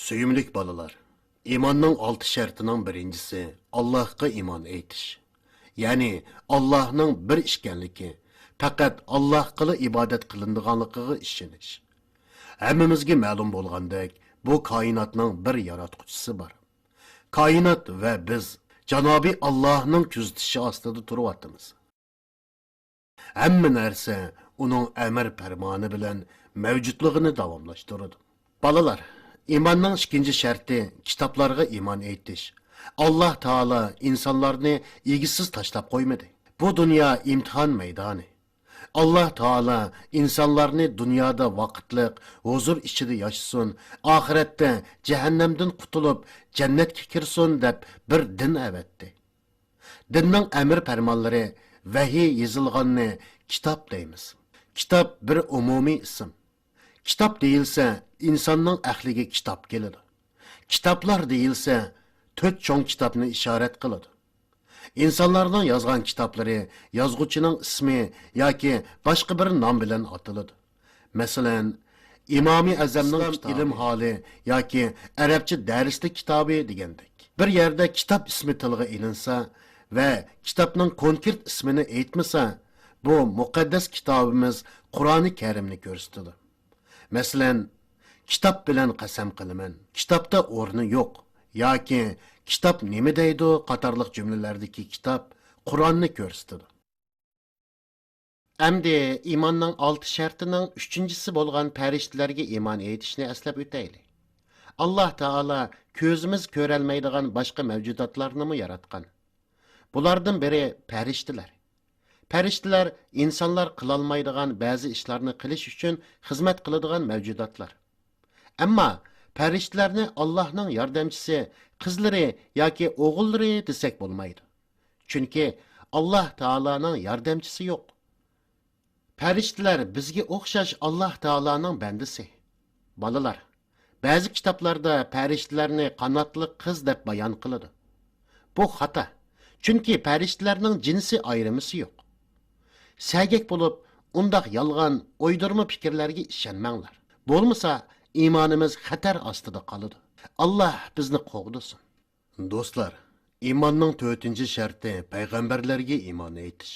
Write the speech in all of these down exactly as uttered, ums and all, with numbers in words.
سۆيۈملۈك بالىلار، ئىماننىڭ ئالتە شەرتىنىڭ بىرىنچىسى ئاللاھقا ئىمان ئېيتىش. يەنى ئاللاھنىڭ بىر ئىكەنلىكى، پەقەت ئاللاھقىلا ئىبادەت قىلىنىدىغانلىقىغا ئىشىنىش. ھەممىمىزگە مەلۇم بولغاندەك، بۇ كائىناتنىڭ بىر ياراتقۇچىسى بار. كائىنات ۋە بىز جانابى ئاللاھنىڭ كۆزىتىشى ئاستىدا تۇرۇۋاتىمىز. ھەممە نەرسە ئۇنىڭ ئەمر پەرمانى بىلەن مەۋجۇتلۇقىنى داۋاملاشتۇرىدۇ. بالىلار، ئىماننىڭ ئىككىنچى شەرتى كىتابلارغا ئىمان ئېيتىش. ئاللاھ تائالا ئىنسانلارنى ئىگىسىز تاشلاپ قويمىدى. بۇ دۇنيا ئىمتىھان مەيدانى. ئاللاھ تائالا ئىنسانلارنى دۇنيادا ۋاقىتلىق ھۇزۇر ئىچىدە ياشىسۇن، ئاخىرەتتە جەھەننەمدىن قۇتۇلۇپ جەننەتكە كىرسۇن دەپ بىر دىن ئەۋەتتى. دىننىڭ ئەمر پەرمانلىرى، ۋەھىي يېزىلغاننى كىتاب دەيمىز. كىتاب بىر ئومۇمىي ئىسىم. كىتاب دېيىلسە، ئىنساننىڭ ئەقلىگە كىتاب كېلىدۇ. كىتابلار دېيىلسە، تۆت چوڭ كىتابنى ئىشارەت قىلىدۇ. ئىنسانلارنىڭ يازغان كىتابلىرى يازغۇچىنىڭ ئىسمى ياكى باشقا بىر نام بىلەن ئاتىلىدۇ. مەسىلەن، ئىمامى ئەزەمنىڭ ئىسلام كىتابى، ئىلىم ھالى ياكى ئەرەبچە دەرسلىك كىتابى دېگەندەك. بىر يەردە كىتاب ئىسمى تىلغا ئېلىنسا ۋە كىتابنىڭ كونكرېت ئىسمىنى ئېيتمىسا، بۇ مۇقەددەس كىتابىمىز قۇرئانى كەرىمنى كۆرسىتىدۇ. مەسىلەن، كىتاب بىلەن قەسەم قىلىمەن، كىتابتا ئورنى يوق ياكى كىتاب نېمە دەيدۇ قاتارلىق جۈملىلەردىكى كىتاب قۇرئاننى كۆرسىتىدۇ. ئەمدى ئىماننىڭ ئالتە شەرتىنىڭ ئۈچىنچىسى بولغان پەرىشتىلەرگە ئىمان ئېيتىشنى ئەسلەپ ئۆتەيلى. ئاللاھ تائالا كۆزىمىز كۆرەلمەيدىغان باشقا مەۋجۇداتلارنىمۇ ياراتقان. بۇلاردىن بىرى پەرىشتىلەر. پەرىشتىلەر ئىنسانلار قىلالمايدىغان بەزى ئىشلارنى قىلىش ئۈچۈن خىزمەت قىلىدىغان مەۋجۇداتلار. ئەمما پەرىشتىلەرنى ئاللاھنىڭ ياردەمچىسى، قىزلىرى ياكى ئوغۇللىرى دېسەك بولمايدۇ. چۈنكى ئاللاھ تائالانىڭ ياردەمچىسى يوق. پەرىشتىلەر بىزگە ئوخشاش ئاللاھ تائالانىڭ بەندىسى. بالىلار، بەزى كىتابلاردا پەرىشتىلەرنى قاناتلىق قىز دەپ بايان قىلىدۇ. بۇ خاتا. چۈنكى پەرىشتىلەرنىڭ جىنسى ئايرىمىسى يوق. سەگەك بولۇپ، ئۇنداق يالغان، ئويدۇرما پىكىرلەرگە ئىشەنمەڭلار. بولمىسا، ئىمانىمىز خەتەر ئاستىدا قالىدۇ. ئاللاھ بىزنى قوغدىسۇن. دوستلار، ئىماننىڭ تۆتىنچى شەرتى پەيغەمبەرلەرگە ئىمان ئېيتىش.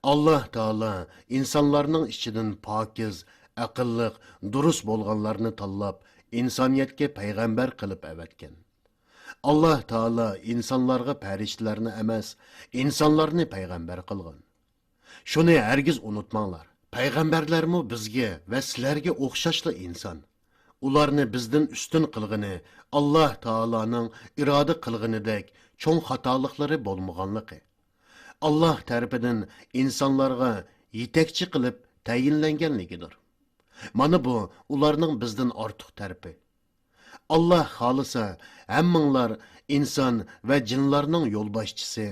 ئاللاھ تائالا ئىنسانلارنىڭ ئىچىدىن پاكىز، ئەقىللىق، دۇرۇس بولغانلارنى تاللاپ، ئىنسانىيەتكە پەيغەمبەر قىلىپ ئەۋەتكەن. ئاللاھ تائالا ئىنسانلارغا پەرىشتىلەرنى ئەمەس، ئىنسانلارنى پەيغەمبەر قىلغان. شۇنى ھەرگىز ئۇنتۇماڭلار، پەيغەمبەرلەرمۇ بىزگە ۋە سىلەرگە ئوخشاشلا ئىنسان. ئۇلارنى بىزدىن ئۈستۈن قىلغىنى ئاللاھ تائالانىڭ ئىرادە قىلغىنىدەك چوڭ خاتالىقلىرى بولمىغانلىقى، ئاللاھ تەرىپىدىن ئىنسانلارغا يېتەكچى قىلىپ تەيىنلەنگەنلىكىدۇر. مانا بۇ ئۇلارنىڭ بىزدىن ئارتۇق تەرىپى. ئاللاھ خالىسا، ھەممىڭلار ئىنسان ۋە جىنلارنىڭ يولباشچىسى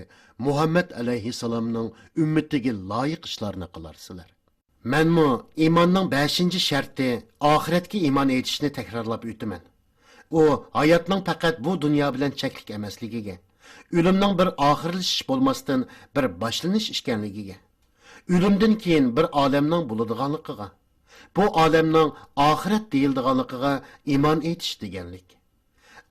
مۇھەممەد ئەلەيھىسسالامنىڭ ئۈممىتىگە لايىق ئىشلارنى قىلارسىلەر. مەنمۇ ئىماننىڭ بەشىنچى شەرتى ئاخىرەتكە ئىمان ئېيتىشنى تەكرارلاپ ئۆتىمەن. ئۇ ھاياتنىڭ پەقەت بۇ دۇنيا بىلەن چەكلىك ئەمەسلىكىگە، ئۆلۈمنىڭ بىر ئاخىرلىشىش بولماستىن بىر باشلىنىش ئىكەنلىكىگە، ئۆلۈمدىن كېيىن بىر ئالەمنىڭ بولىدىغانلىقىغا، بۇ ئالەمنىڭ ئاخىرەت دېيىلىدىغانلىقىغا ئىمان ئېيتىش دېگەنلىك.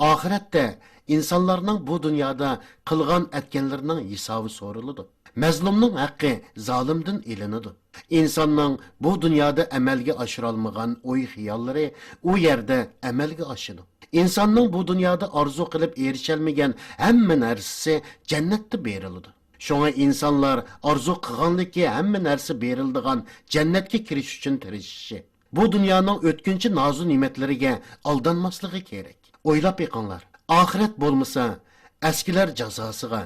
ئاخىرەتتە ئىنسانلارنىڭ بۇ دۇنيادا قىلغان ئەتكەنلىرىنىڭ ھېسابى سورىلىدۇ. مەزلۇمنىڭ ھەققى زالىمدىن ئېلىنىدۇ. ئىنساننىڭ بۇ دۇنيادا ئەمەلگە ئاشۇرالمىغان ئوي-خىياللىرى ئۇ يەردە ئەمەلگە ئاشىدۇ. ئىنساننىڭ بۇ دۇنيادا ئارزۇ قىلىپ ئېرىشەلمىگەن ھەممە نەرسىسى جەننەتتە بېرىلىدۇ. شۇڭا ئىنسانلار ئارزۇ قىلغانلىكى ھەممە نەرسە بېرىلىدىغان جەننەتكە كىرىش ئۈچۈن تىرىشىشى، بۇ دۇنيانىڭ ئۆتكۈنچى نازۇ نېمەتلىرىگە ئالدانماسلىقى كېرەك. ئويلاپ بېقىڭلار، ئاخىرەت بولمىسا، ئەسكىلەر جازاسىغا،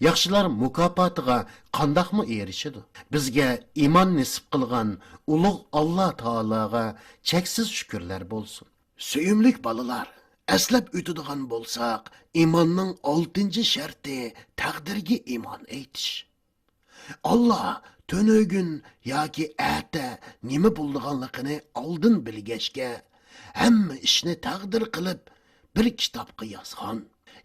ياخشىلار مۇكاپاتىغا قانداقمۇ ئېرىشىدۇ؟ بىزگە ئىمان نېسىپ قىلغان ئۇلۇغ ئاللا تائالاغا چەكسىز شۈكۈرلەر بولسۇن. سۆيۈملۈك بالىلار، ئەسلەپ ئۆتىدىغان بولساق، ئىماننىڭ ئالتىنچى شەرتى تەقدىرگە ئىمان ئېيتىش. ئاللا تۈنۈگۈن ياكى ئەتە نېمە بولىدىغانلىقىنى ئالدىن بىلگەچكە، ھەممە ئىشنى تەقدىر قىلىپ، بىر كىتابقا يازغان.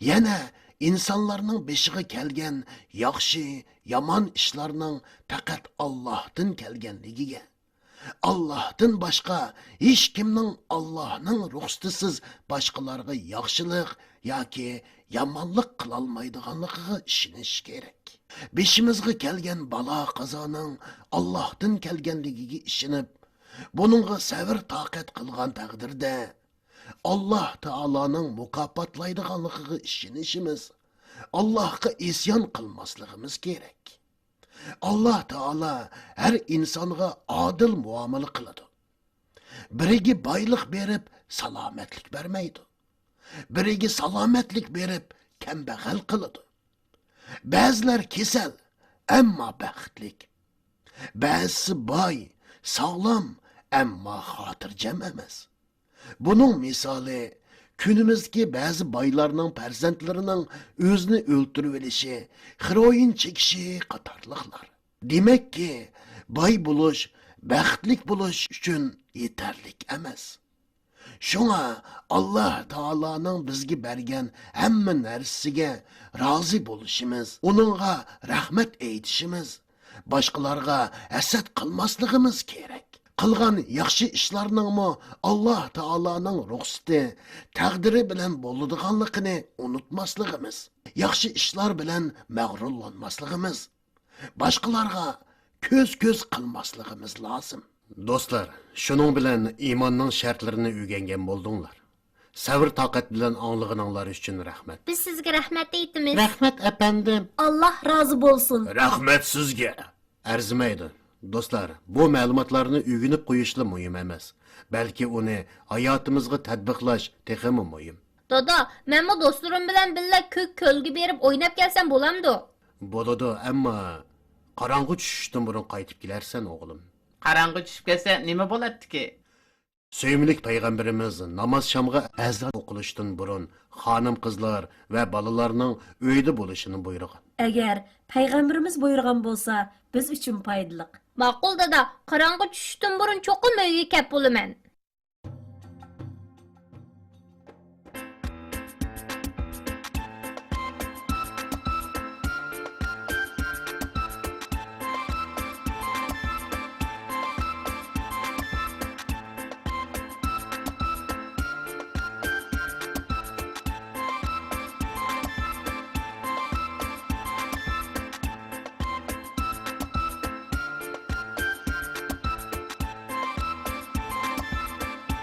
يەنە ئىنسانلارنىڭ بېشىغا كەلگەن ياخشى، يامان ئىشلارنىڭ پەقەت ئاللاھتىن كەلگەنلىكىگە، ئاللاھتىن باشقا ھېچكىمنىڭ ئاللاھنىڭ رۇخسىتىسىز باشقىلارغا ياخشىلىق ياكى يامانلىق قىلالمايدىغانلىقىغا ئىشىنىش كېرەك. بېشىمىزغا كەلگەن بالا-قازانىڭ ئاللاھتىن كەلگەنلىكىگە ئىشىنىپ، بۇنىڭغا سەۋر-تاقەت قىلغان تەقدىردە، ئاللاھ تائالانىڭ مۇكاپاتلايدىغانلىقىغا ئىشىنىشىمىز، ئاللاھقا ئىسيان قىلماسلىقىمىز كېرەك. ئاللاھ تائالا ھەر ئىنسانغا ئادىل مۇئامىلە قىلىدۇ. بىرىگە بايلىق بېرىپ، سالامەتلىك بەرمەيدۇ. بىرىگە سالامەتلىك بېرىپ، كەمبەغەل قىلىدۇ. بەزىلەر كېسەل، ئەمما بەختلىك. بەزىسى باي، ساغلام، ئەمما خاتىرجەم ئەمەس. بۇنىڭ مىسالى، كۈنىمىزدىكى بەزى بايلارنىڭ پەرزەنتلىرىنىڭ ئۆزىنى ئۆلتۈرۈۋېلىشى، خېروئىن چېكىشى قاتارلىقلار. دېمەككى، باي بولۇش، بەختلىك بولۇش ئۈچۈن يېتەرلىك ئەمەس. شۇڭا ئاللاھ تائالانىڭ بىزگە بەرگەن ھەممە نەرسىسىگە رازى بولۇشىمىز، ئۇنىڭغا رەھمەت ئېيتىشىمىز، باشقىلارغا ھەسەت قىلماسلىقىمىز كېرەك. قىلغان ياخشى ئىشلارنىڭمۇ ئاللاھ تائالانىڭ رۇخسىتى، تەقدىرى بىلەن بولىدىغانلىقىنى ئۇنتۇماسلىقىمىز، ياخشى ئىشلار بىلەن مەغرۇرلانماسلىقىمىز، باشقىلارغا كۆز-كۆز قىلماسلىقىمىز لازىم. دوستلار، شۇنىڭ بىلەن ئىماننىڭ شەرتلىرىنى ئۆگەنگەن بولدۇڭلار. سەۋر-تاقەت بىلەن ئاڭلىغىنىڭلار ئۈچۈن رەھمەت. بىز سىزگە رەھمەت ئېيتىمىز. رەھمەت، ئەپەندىم. ئاللاھ رازى بولسۇن. رەھمەت سىزگە. ئەرزىمەيدۇ. دوستلار، بۇ مەلۇماتلارنى ئۆگىنىپ قويۇشلا مۇھىم ئەمەس، بەلكى ئۇنى ھاياتىمىزغا تەتبىقلاش تېخىمۇ مۇھىم. دادا، مەنمۇ دوستلىرىم بىلەن بىللە كۆك كۆلگە بېرىپ ئويناپ كەلسەم بولامدۇ؟ بولىدۇ، ئەمما قاراڭغۇ چۈشۈشتىن بۇرۇن قايتىپ كېلەرسەن، ئوغلۇم. قاراڭغۇ چۈشۈپ كەتسە نېمە بولاتتىكى؟ سۆيۈملۈك پەيغەمبىرىمىز ناماز شامغا ئەزان ئوقۇلۇشتىن بۇرۇن خانىم-قىزلار ۋە بالىلارنىڭ ئۆيدە بولۇشىنى بۇيرۇغان. ئەگەر پەيغەمبىرىمىز بۇيرۇغان بولسا، بىز ئۈچۈن پايدىلىق. ماقۇل دادا، قاراڭغۇ چۈشۈشتىن بۇرۇن چوقۇم ئۆيگە كەپ بولىمەن.